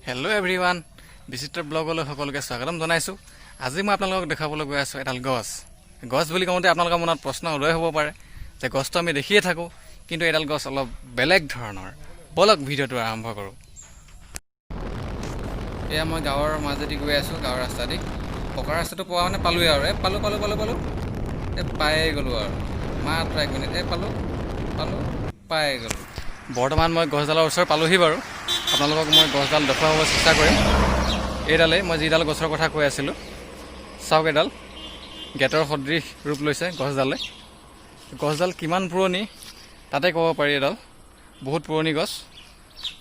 Hello' everyone, বিচিত্ৰ ব্লগলৈ সকলোকে স্বাগতম জনাইছোঁ। আজি মই আপোনালোকক দেখুৱাবলৈ গৈ আছোঁ এডাল গছ। গছ বুলি কওঁতে আপোনালোকৰ মনত প্ৰশ্ন উদয় হ'ব পাৰে যে গছটো আমি দেখিয়ে থাকোঁ, কিন্তু এডাল গছ অলপ বেলেগ ধৰণৰ। ব'লক, ভিডিঅ'টো আৰম্ভ কৰোঁ। এয়া মই গাঁৱৰ মাজেদি গৈ আছোঁ, গাঁৱৰ ৰাস্তাদি। পকা ৰাস্তাটো পোৱা মানে পালোঁৱেই আৰু। এই পালোঁ, পালোঁ, পালোঁ, পালোঁ, এই পায়ে গ'লোঁ আৰু। মাত্ৰ এক মিনিট। এই পালোঁ, পালোঁ, পায়ে গ'লোঁ। বৰ্তমান মই গছডালৰ ওচৰ পালোহি বাৰু। আপোনালোকক মই গছডাল দেখুৱাব চেষ্টা কৰিম। এইডালেই মই যিডাল গছৰ কথা কৈ আছিলোঁ। চাওক, এডাল গেটৰ সদৃশ ৰূপ লৈছে গছডালে। গছডাল কিমান পুৰণি তাতে ক'ব পাৰি, এডাল বহুত পুৰণি গছ।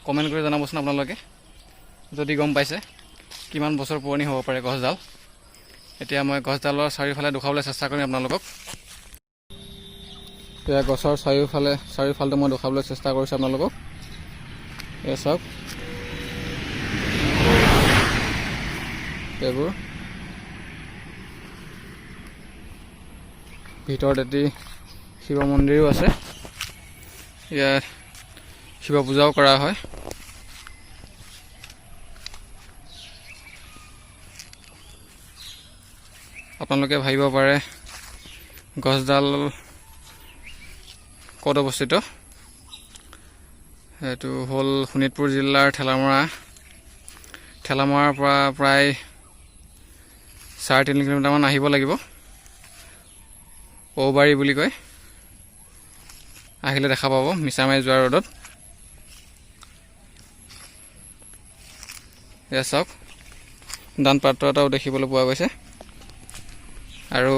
কমেণ্ট কৰি জনাবচোন আপোনালোকে যদি গম পাইছে কিমান বছৰ পুৰণি হ'ব পাৰে গছডাল। এতিয়া মই গছডালৰ চাৰিওফালে দেখুৱাবলৈ চেষ্টা কৰিম আপোনালোকক। এয়া গছৰ চাৰিওফালে, চাৰিওফালটো মই দেখুৱাবলৈ চেষ্টা কৰিছোঁ আপোনালোকক। এয়া চাওক, এইবোৰ ভিতৰত এটি শিৱ মন্দিৰো আছে। ইয়াত শিৱ পূজাও কৰা হয়। আপোনালোকে ভাবিব পাৰে গছডাল ক'ত অৱস্থিত। সেইটো হ'ল শোণিতপুৰ জিলাৰ ঠেলামৰা। ঠেলামৰাৰ পৰা প্ৰায় 3.5 কিলোমিটাৰমান আহিব লাগিব। ঔবাৰী বুলি কয়, আহিলে দেখা পাব মিছামাৰী যোৱা ৰোডত। এয়া চাওক, দান পাত্ৰ এটাও দেখিবলৈ পোৱা গৈছে। আৰু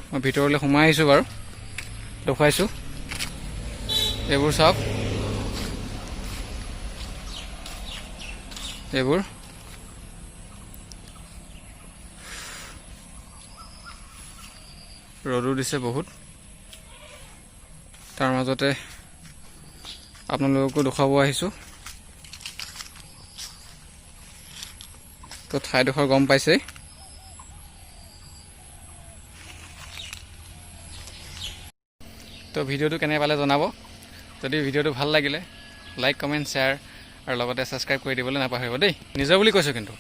মই ভিতৰলৈ সোমাই আহিছোঁ বাৰু, দেখুৱাইছোঁ। এইবোৰ চাওক, এইবোৰ ৰ'দো দিছে বহুত, তাৰ মাজতে আপোনালোককো দেখুৱাব আহিছোঁ। তো ঠাইডোখৰ গম পাইছেই। তো ভিডিঅ'টো কেনে পালে জনাব। যদি ভিডিঅ'টো ভাল লাগিলে লাইক, কমেণ্ট, শ্বেয়াৰ আৰু লগতে ছাবস্ক্ৰাইব কৰি দিবলৈ নাপাহৰিব দেই। নিজৰ বুলি কৈছোঁ কিন্তু।